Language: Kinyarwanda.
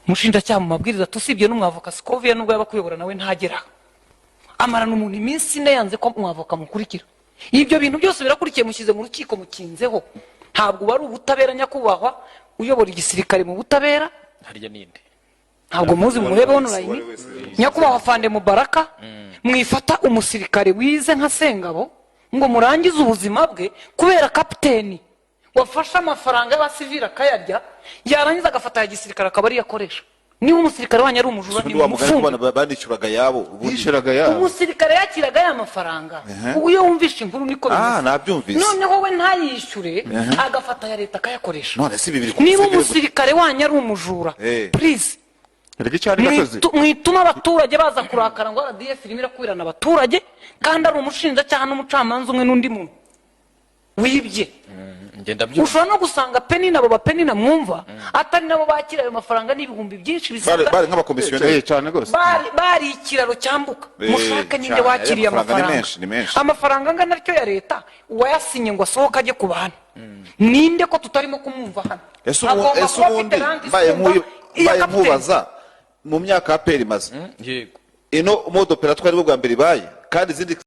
Umushinjacyaha mu mabwiriza, tusibye n'umwavoka Scovia, nubwo yaba akuyobora nawe ntagera, amarana umuntu iminsi 4 yanze ko umwavoka mukurikira. Ibyo bintu byose birakurikiye, mushyize mu rukiko, mukinzeho. Ntabwo wari ubutabera, nyakubahwa uyobora igisirikare mu butabera. Harya ninde? Ntabwo muzi, murebe online. Nyakubahwa Fande Mubaraka, mwifata umusirikare wize nka Sengabo ngo murangize ubuzima bwe kubera kapiteni wafashe amafaranga y'abasivili akayarya, yarangiza agafata aya gisirikare akaba ariyo akoresha. Niba umusirikare wanyu ari umujura, Ubundi wa mugani nimufunge. kubana banishyuraga yabo ubundi. Yishyuraga yabo. Umusirikare yakiraga ya mafaranga. Ubu iyo wumvishe inkuru niko Ah, bimeze. Nabyumvise. Noneho we ntayishyure, agafata aya leta akayakoresha. None si bibiri ku Niba musivili? umusirikare wanyu ari umujura, please, Erega icyo ari gasozi. Mwituma abaturage baza kurakara ngo RDF irimo irakubirana abaturage, kandi ari umushinjacyaha n'umucamanza umwe n'undi muntu wibye. Ngenda byumva. Ushobora no gusanga Penina, abo bapenina mwumva, atari nabo bakira ayo mafaranga n'ibihumbi byinshi Bari bisaga. bari nk'abakomisiyoneri. Eh, cyane rwose. Bari ikiraro cyambuka. Mushake ninde Cyane. wakiriye Amafaranga ni amafaranga. menshi, ni menshi. Amafaranga angana atyo ya leta, uwayasinye ngo asohoke ajye ku bantu ninde, ko tutarimo kumwumva hano? Ese ubu Agomba ese kuba afite ubundi rank mbaye isumba iya mbaye kapiteni. nkubaza, mu myaka APR imaze, Yego. ino mode opératoire bwo bwa mbere ibaye, kandi izindi